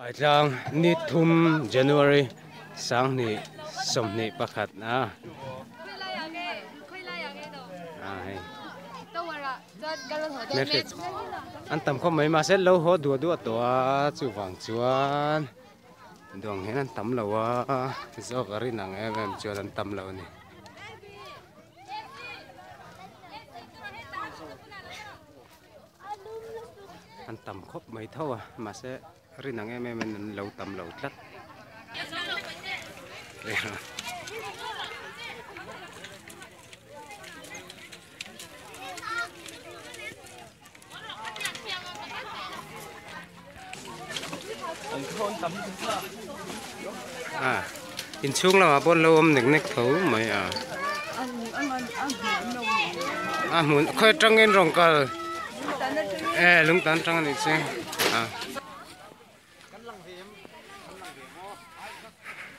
Aitlang ni thum January sanghnih 21 a a hei message an tam khawp mai mahse lo haw duah duah tawh a chuvang chuan duang hian an tam lo a zawk a rin ang em em chuan an tam lo a ni. An tam khawp mai tho a mahse rin ang em em in an lo tam lo tlat. A inchhung lamah pawh an lo awm nek nek tho mai a a hmun khawi atangin rawn kal e lungtan atang anih chu a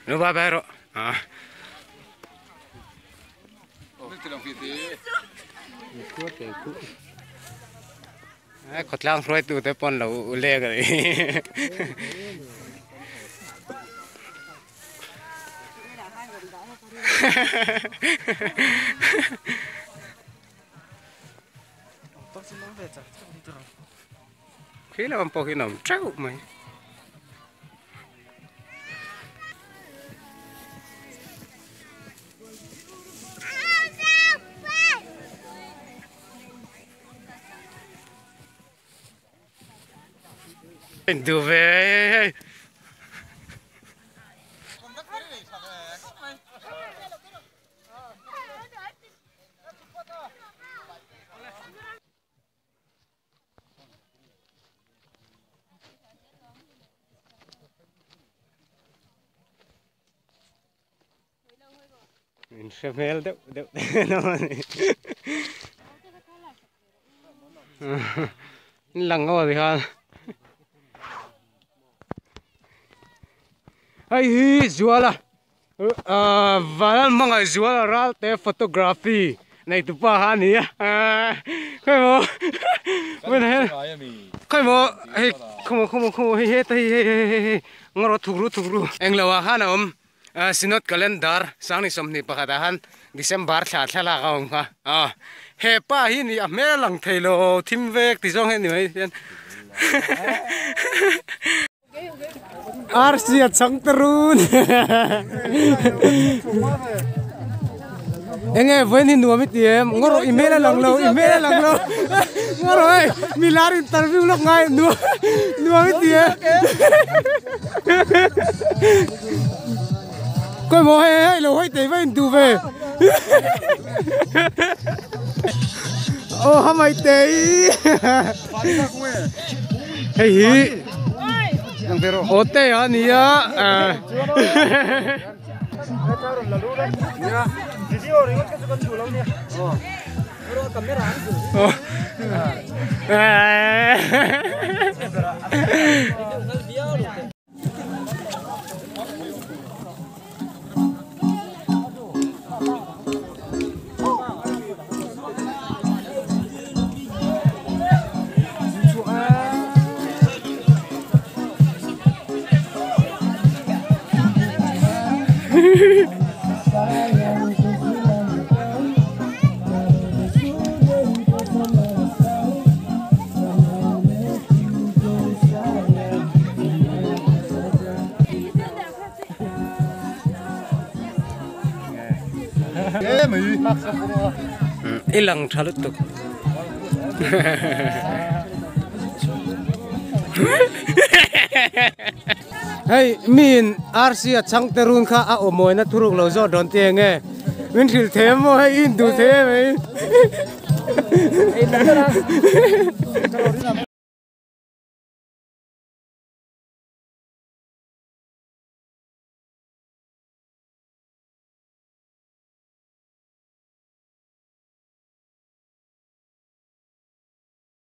lo bye bye rawh a. Khawtlang hruaitu te pawn lo lek a ni. Khi lam pawh khi an awm teuh mai. Duh ve hei. Min hre hmel deuh deuh te an awm a ni. In lang aw ti khan. Hei hi Zuala ahh Vanlalhmangaih Zuala Ralte photography nei tu pa kha a ni a khawi maw khawi maw hei khawmaw khawmaw khawmaw hei heta hi hei hei hei hei ngaw rawh thuk ru thuk ru englo ah khan a awm. Synod Calendar 2021 ah khan December thla thlalak a awm kha a he pa hi ni a hmel lang thei lo thim vek ti zawng hi a ni mai hian RC a chang ta run enge vawiin hi nuam i ti em ngaw rawh i hmel a lang lo i hmel a lang lo ngaw rawh hei milar interview lawk ngai nuam nuam i ti em. Kawih maw hei hei lo hawi tei va in duh ve aw ha mai tei hei hi aw te a nia I lang tha lutuk. Hei miin RC a chhang te run kha a aw mawina thuruk lo zawt dawn tih enge min hrilh thei em maw hei i induh thei em ei.